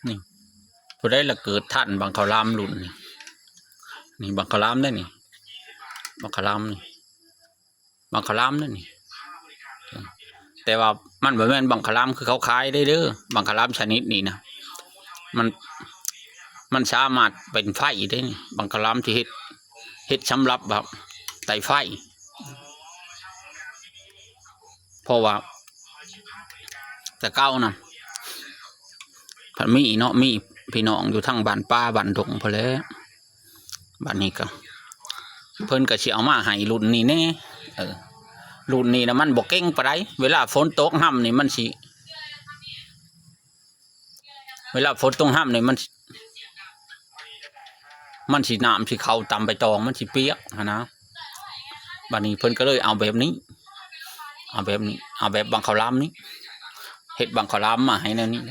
ນີ້ ຜູ້ໃດລະເກີດທັນບັງເຂົາລາມລຸ້ນນີ້ ນີ້ບັງເຂົາລາມເດ້ນີ້ ບັງເຂົາລາມນີ້ ບັງເຂົາລາມເດ້ນີ້ ແຕ່ວ່າມັນບໍ່ແມ່ນບັງເຂົາລາມຄືເຂົາຂາຍເດ້ເດີ ບັງເຂົາລາມຊະນິດນີ້ນະ ມັນ ມັນສາມາດເປັນໄຟເດ້ນີ້ ບັງເຂົາລາມທີ່ເຮັດ ເຮັດສຳລັບແບບໄຕ້ໄຟ ເພາະວ່າແຕ່ເກົ່ານະ ພັດມີເນາະ ມີພີ່ນ້ອງຢູ່ທາງບ້ານປ່າບ້ານດົງພຸ້ນແຫຼະ ບັດນີ້ກໍ ເພິ່ນກໍຊິເອົາມາໃຫ້ລຸ້ນນີ້ແດ່ ເອີ ລຸ້ນນີ້ນະມັນບໍ່ເກັ່ງປານໃດ ເວລາຝົນຕົກຮຳນີ້ມັນຊິ ເວລາຝົນຕົກຮຳນີ້ມັນ ມັນຊິ ນ້ຳຊິເຂົ້າຕາມໃບຕອງ ມັນຊິປຽກຫັ້ນນະ ບັດນີ້ເພິ່ນກໍເລີຍເອົາແບບນີ້ ເອົາແບບນີ້ ເອົາແບບບັງເຂົາລາມນີ້ ເຮັດບັງເຂົາລາມມາໃຫ້ແນວນີ້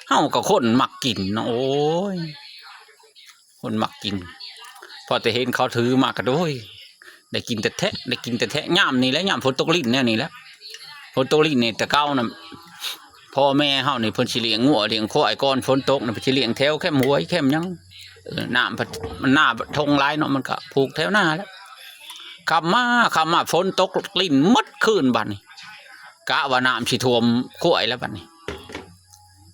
ເຮົາກໍຄົນມັກກິນເນາະ ໂອ້ຍ ຄົນມັກກິນ ພໍແຕ່ເຫັນເຂົາຖືມາກໍ ໂອ້ຍ ໄດ້ກິນແທ້ໆ ໄດ້ກິນແທ້ໆ ຍາມນີ້ແຫຼະ ຍາມຝົນຕົກລິນແນວນີ້ແຫຼະ ຝົນຕົກລິນນີ້ ແຕ່ເກົ່ານະ ພໍ່ແມ່ເຮົານີ້ເພິ່ນຊິລ້ຽງງົວລ້ຽງຄວາຍ ກ່ອນຝົນຕົກນະ ເພິ່ນຊິລ້ຽງແຖວແຄມຫ້ວຍແຄມຫຍັງ ເອີ ນ້ຳພັດ ມັນນາທົ່ງຫຼາຍເນາະ ມັນກະຜູກແຖວນາແຫຼະ ຄ່ຳມາ ຄ່ຳມາ ຝົນຕົກລິນໝົດຄືນບັດນີ້ ກະວ່ານ້ຳຊິຖ້ວມຄວາຍແລ້ວບັດນີ້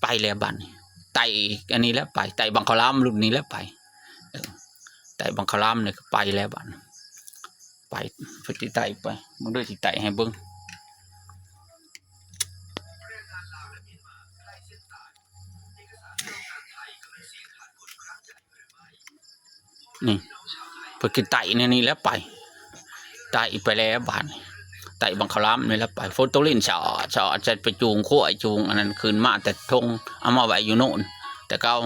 ໄປແລ້ວບັດນີ້ ໄຕ້ອັນນີ້ແຫຼະໄປ ໄຕ້ບັງເຂົາລາມລຸ້ນນີ້ແຫຼະໄປ ເອີ ໄຕ້ບັງເຂົາລາມນີ້ກໍໄປແລ້ວບັດນີ້ ໄປ ເພິ່ນຊິໄຕ້ໄປ ເບິ່ງເດີ ຊິໄຕ້ໃຫ້ເບິ່ງ ນີ້ ເພິ່ນກໍໄຕ້ແນວນີ້ແຫຼະໄປ ໄຕ້ໄປແລ້ວບາດນີ້ ໄຕ້ບັງເຂົາລາມນີ້ແຫຼະໄປ ຝົນຕົກລິນສະອອດສະອອດ ຈະໄປຈູງຄວາຍຈູງອັນນັ້ນ ຂຶ້ນມາແຕ່ທົ່ງ ເອົາມາໄວ້ຢູ່ໂນນ ແຕ່ເກົ່າ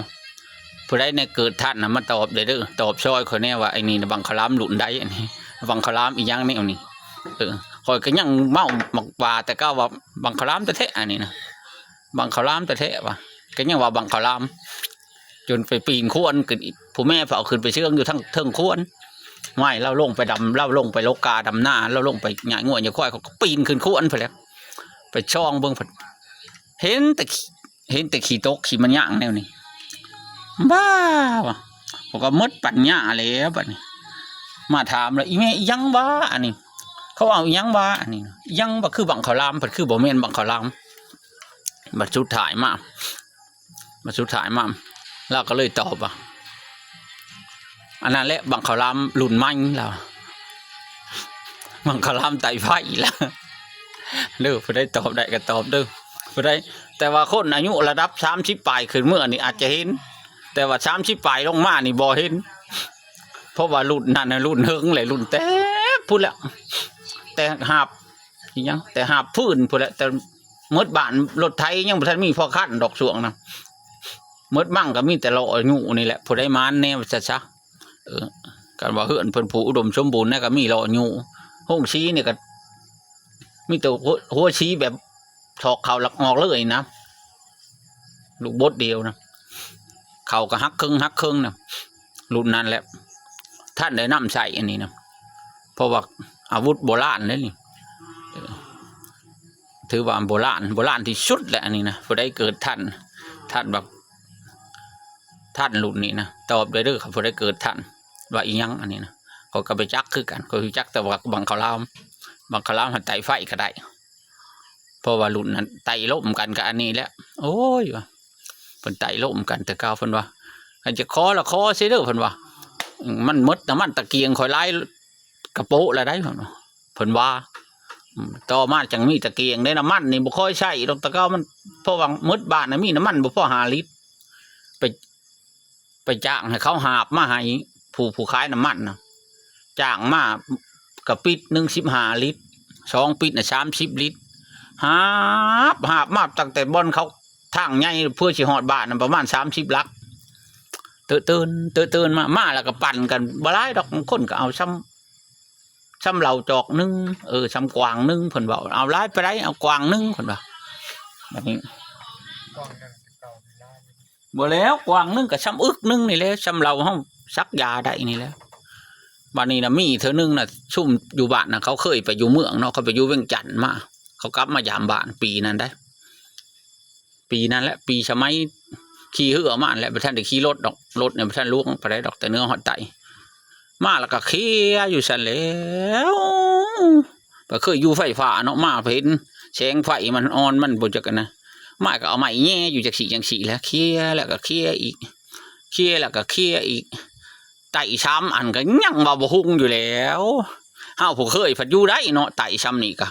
ຜູ້ໃດແນ່ເກີດທັນນະ ມາຕອບໄດ້ເດີ ຕອບຊ່ອຍຂ້ອຍແນ່ວ່າ ໄອ້ນີ້ນະບັງເຂົາລາມລຸ້ນໃດ ອັນນີ້ບັງເຂົາລາມອີ່ຫຍັງແນວນີ້ ເອີ ຂ້ອຍກໍຍັງເມົາໝາກຫວ້າແຕ່ເກົ່າວ່າບັງເຂົາລາມແທ້ໆ ອັນນີ້ນະ ບັງເຂົາລາມແທ້ໆ ວ່າ ກໍຍັງວ່າບັງເຂົາລາມ ຈົນໄປປີນຄວນຂຶ້ນອີກ ຜູ້ແມ່ເຂົາເອົາຂຶ້ນໄປເຊື່ອງຢູ່ທາງເທິງຄວນ ໄມ້ລາວລົງໄປດຳ ລາວລົງໄປລົກກາດຳນາ ລາວລົງໄປຫຍ້າຍງົວຫຍ້າຍຄວາຍ ເຂົາກໍປີນຂຶ້ນຄວນພຸ້ນແຫຼະ ໄປສ່ອງເບິ່ງ ເຫັນແຕ່ ເຫັນແຕ່ຂີ້ຕົກຂີ້ມັນຍ່າງແນວນີ້ ບ້າວ່າ ຂ້ອຍກໍໝົດປັນຍາແລ້ວບັດນີ້ ມາຖາມລະ ອີແມ່ ອີຫຍັງຫວາອັນນີ້ ເຂົາເວົ້າອີຫຍັງຫວາອັນນີ້ ອີຫຍັງຫວາ ຄືບັງເຂົາລາມ ພັດຄືບໍ່ແມ່ນບັງເຂົາລາມ ບັດສຸດທ້າຍມາ ບັດສຸດທ້າຍມາ ລາວກໍເລີຍຕອບວ່າ ອັນນັ້ນແຫຼະບັງເຂົາລາມລຸ້ນໃໝ່ ລາວ ບັງເຂົາລາມໄຕ້ໄຟລະ ເດີ ຜູ້ໃດຕອບໄດ້ກໍຕອບເດີ ຜູ້ໃດ ແຕ່ວ່າຄົນອາຍຸລະດັບສາມສິບປາຍຂຶ້ນເມືອນີ້ອາດຈະເຫັນ ແຕ່ວ່າສາມສິບປາຍລົງມານີ້ບໍ່ເຫັນ ເພາະວ່າລຸ້ນນັ້ນນະລຸ້ນເຫິງແຫຼະ ລຸ້ນແຕ່ພຸ້ນແຫຼະ ແຕ່ຫາບ ອີຫຍັງ ແຕ່ຫາບຟືນພຸ້ນແຫຼະ ແຕ່ໝົດບ້ານ ລົດໄຖຍັງບໍ່ທັນມີພໍຄັນດອກຊ່ວງນະ ໝົດມັ້ງກໍມີແຕ່ລໍ້ຍູ້ນີ້ແຫຼະ ຜູ້ໃດໝານແນ່ວ່າຊະຊະ ເອີ ຄັນວ່າເຮືອນເພິ່ນຜູ້ອຸດົມສົມບູນນະ ກໍມີລໍ້ຍູ້ ໂຮງສີນີ້ກໍມີແຕ່ຫົວ ຫົວສີແບບຖອກເຂົ້າຫຼັກອອກເລີຍນະ ລູກບົດດຽວນະ ເຂົ້າກໍຫັກເຄິ່ງຫັກເຄິ່ງນະ ລຸ້ນນັ້ນແຫຼະ ທັນໄດ້ນຳໃຊ້ອັນນີ້ນະ ເພາະວ່າອາວຸດໂບລານເດ້ນີ້ ເອີ ຖືວ່າໂບລານ ໂບລານທີ່ສຸດແຫຼະອັນນີ້ນະ ຜູ້ໃດເກີດທັນ ທັນແບບ ທັນລຸ້ນນີ້ນະ ຕອບໄດ້ເດີ ຄັນຜູ້ໃດເກີດທັນ ວ່າອີຫຍັງອັນນີ້ນະ ຂ້ອຍກໍບໍ່ຈັກຄືກັນ ຂ້ອຍຮູ້ຈັກແຕ່ວ່າບັງເຂົາລາມ ບັງເຂົາລາມຫັ້ນໄຕ້ໄຟກໍໄດ້ ເພາະວ່າລຸ້ນນັ້ນໄຕ້ລົມກັນກັບອັນນີ້ແຫຼະ ໂອ້ຍ ວ່າ ເພິ່ນໄຕ້ລົມກັນແຕ່ເກົ່າ ເພິ່ນວ່າ ຄັນຈະຂໍລະຂໍເສຍເດີ ເພິ່ນວ່າ ອືມ ມັນໝົດນ້ຳມັນຕະກຽງຂ້ອຍຫຼາຍກະໂປະລະໄດ໋ ເພິ່ນວ່າ ເພິ່ນວ່າ ອືມ ຕໍ່ມາຈັ່ງມີຕະກຽງເດ້ ນ້ຳມັນນີ້ບໍ່ຄ່ອຍໃຊ້ດອກ ແຕ່ເກົ່າມັນ ເພາະວ່າໝົດບ້ານນະມີນ້ຳມັນບໍ່ພໍຫ້າລິດ ໄປ ໄປຈ້າງໃຫ້ເຂົາຫາບມາໃຫ້ ຜູ້ ຜູ້ຂາຍນ້ຳມັນນະ ຈ້າງມາກະປິດໜຶ່ງສິບຫ້າລິດ ສອງປິດນະສາມສິບລິດ ຫາບ ຫາບມາຕັ້ງແຕ່ບ່ອນເຂົາທາງໃຫຍ່ ເພື່ອຊິຮອດບ້ານນະ ປະມານສາມສິບຫຼັກ ເຕີນ ເຕີນ ເຕີນມາ ມາແລ້ວກໍປັ່ນກັນ ບໍ່ຫຼາຍດອກ ບາງຄົນກໍເອົາຊ່ຳ ຊ່ຳເຫຼົ້າຈອກໜຶ່ງ ເອີ ຊ່ຳກວາງໜຶ່ງ ເພິ່ນເວົ້າ ເອົາຫຼາຍປານໃດ ເອົາກວາງໜຶ່ງ ເພິ່ນວ່າ ບັດນີ້ ບໍ່ແລ້ວ ກວາງໜຶ່ງກໍຊ່ຳອຶກໜຶ່ງນີ້ແຫຼະ ຊ່ຳເຫຼົ້າເຮົາສັກຢາໄດ້ນີ້ແຫຼະ ບັດນີ້ນະ ມີເທື່ອໜຶ່ງນະ ຊຸມຢູ່ບ້ານນະ ເຂົາເຄີຍໄປຢູ່ເມືອງເນາະ ເຂົາໄປຢູ່ວຽງຈັນມາ ເຂົາກັບມາຢາມບ້ານປີນັ້ນໄດ໋ ປີນັ້ນແຫຼະ ປີສະໄໝ ຂີ່ເຮືອມາແຫຼະ ບໍ່ທັນໄດ້ຂີ່ລົດດອກ ລົດນີ້ບໍ່ທັນຫຼວງປານໃດດອກ ແຕ່ເໜືອຮອດໃຕ້ ມາແລ້ວກໍເຄຍຢູ່ຊັ້ນແຫຼ້ວ. ກໍເຄີຍຢູ່ໄຟຟ້າເນາະ ມາເຫັນແສງໄຟມັນອ່ອນ ມັນບໍ່ຈັກອັນນະ ມາກໍເອົາໄມ້ແຍ່ຢູ່ຈັ່ງຊີ້ຈັ່ງຊີ້ແຫຼະ ເຄຍແລ້ວກໍເຄຍອີກ ເຄຍແລ້ວກໍເຄຍອີກ ໄຕ້ສາມອັນກໍຍັງວ່າບໍ່ຮຸ່ງຢູ່ແລ້ວ. ເຮົາຜູ້ເຄີຍພັດຢູ່ໄດ້ເນາະ ໄຕ້ຊ່ຳນີ້ກະ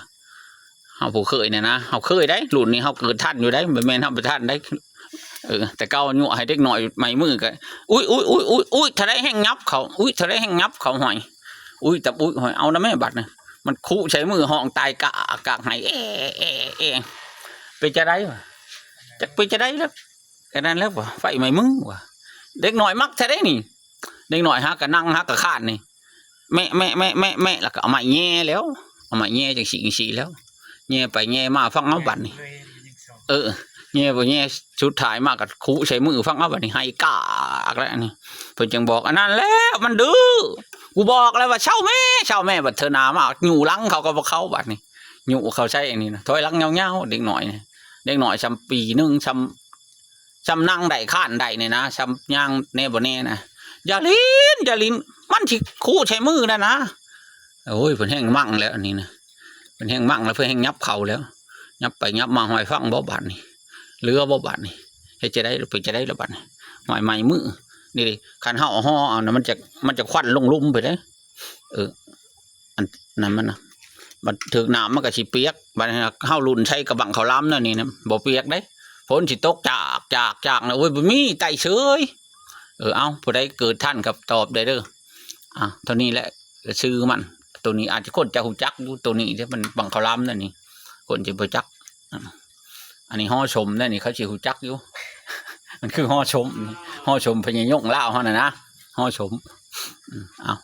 ເຮົາຜູ້ເຄີຍນີ້ນະ ເຮົາເຄີຍໄດ໋ ລຸ້ນນີ້ເຮົາເກີດທັນຢູ່ໄດ໋ ບໍ່ແມ່ນເຮົາບໍ່ທັນໄດ໋. ເອີ ແຕ່ເກົ່າຍົວະໃຫ້ເດັກນ້ອຍໄໝ້ມືກໍ ອຸ້ຍ ອຸ້ຍ ອຸ້ຍ ອຸ້ຍ ອຸ້ຍ ເທົ່າໃດແຮ່ງຫຍັບເຂົ້າ ອຸ້ຍ ເທົ່າໃດແຮ່ງຫຍັບເຂົ້າ ຫ້ອຍ ອຸ້ຍ ຕຳອຸ້ຍ ຫ້ອຍ ເອົານະແມ່ບັດນະ. ມັນຄຸໃສ່ມືຮ້ອງຕາຍກະກະໄຫ້ ເອ ເອ ເອ ເປັນຈັ່ງໃດວະ ຈັກເປັນຈັ່ງໃດແລ້ວ. ອັນນັ້ນແລ້ວວະ ໄຟໄໝ້ມືວະ ເດັກນ້ອຍມັກແທ້ເດ້ນີ້. ເດັກນ້ອຍຫາກະນັ່ງຫາກະຄານນີ້ ແມະ ແມະ ແມະ ແມະ ແມະ ແລ້ວກໍເອົາໄມ້ແຍ່ແລ້ວ ເອົາໄມ້ແຍ່ຈັ່ງຊີ້ຈັ່ງຊີ້ແລ້ວ ແຍ່ໄປແຍ່ມາ ຟັງເອົາບັດນີ້ ເອີ ແຍ່ບໍ່ແຍ່ ສຸດທ້າຍມາກໍຄຸໃສ່ມື ຟັງເອົາບັດນີ້ ໄຫ້ກາກແລ້ວນີ້. ເພິ່ນຈຶ່ງບອກ ອັນນັ້ນແຫຼະ ມັນດື້ ກູບອກແລ້ວວ່າ ເຊົາແມ່ ເຊົາແມ່ ບັດເທື່ອໜ້າມາ ຍູ້ຫຼັງເຂົາກໍບໍ່ເຂົ້າບັດນີ້ ຍູ້ເຂົ້າໃສ່ອັນນີ້ນະ ຖອຍຫຼັງຍາວໆ ເດັກນ້ອຍນີ້ ເດັກນ້ອຍຊ່ຳປີໜຶ່ງ ຊ່ຳ ຊ່ຳນັ່ງໄດ້ຄານໄດ້ນີ້ນະ ຊ່ຳຍ່າງແດ່ບໍ່ແດ່ນະ ຢ່າຫຼິ້ນ ຢ່າຫຼິ້ນ ມັນຊິຄຸໃສ່ມືນັ້ນນະ. ໂອ້ຍ ເພິ່ນແຮ່ງມັ່ງແລ້ວອັນນີ້ນະ ເພິ່ນແຮ່ງມັ່ງແລ້ວ ເພິ່ນແຮ່ງຫຍັບເຂົ້າແລ້ວ ຫຍັບໄປຫຍັບມາ ຫ້ອຍ ຟັງບໍ່ບາດນີ້ ເຫຼືອບໍ່ບາດນີ້ ເຮັດຈັ່ງໃດ ເປັນຈັ່ງໃດລະບາດນີ້ ຫ້ອຍ ໄໝ້ມື ນີ້ເດ້. ຄັນເຮົາເອົາຫໍ່ເອົານະ ມັນຈະ ມັນຈະຄວັນລົງລຸ່ມໄປເດ້ ເອີ ອັນນັ້ນມັນນະ ບັດຖືກນ້ຳມັນກໍຊິປຽກ ບັດເຮົາລຸ້ນໃສ່ກະບັ້ງເຂົ້າລາມແນວນີ້ນະ ບໍ່ປຽກເດ້ ຝົນຊິຕົກຈາກ ຈາກ ຈາກນະ. ໂອ້ຍ ບໍ່ມີ ໄຕ້ເຊີຍ. ເອີ ເອົ້າ ຜູ້ໃດເກີດທັນກໍຕອບໄດ້ເດີ. ອ່າ ໂຕນີ້ແຫຼະຊື່ມັນ ໂຕນີ້ອາດຈະຄົນຈະຮູ້ຈັກຢູ່ ໂຕນີ້ເດ້ ມັນບັ້ງເຂົ້າລາມແນວນີ້ ຄົນຊິບໍ່ຈັກ. ອັນນີ້ຫໍ່ສົມແນວນີ້ ເຂົາຊິຮູ້ຈັກຢູ່ ມັນຄືຫໍ່ສົມ ຫໍ່ສົມພະຍາຍົງລາວເຮົານັ້ນນະ ຫໍ່ສົມ. ເອົ້າ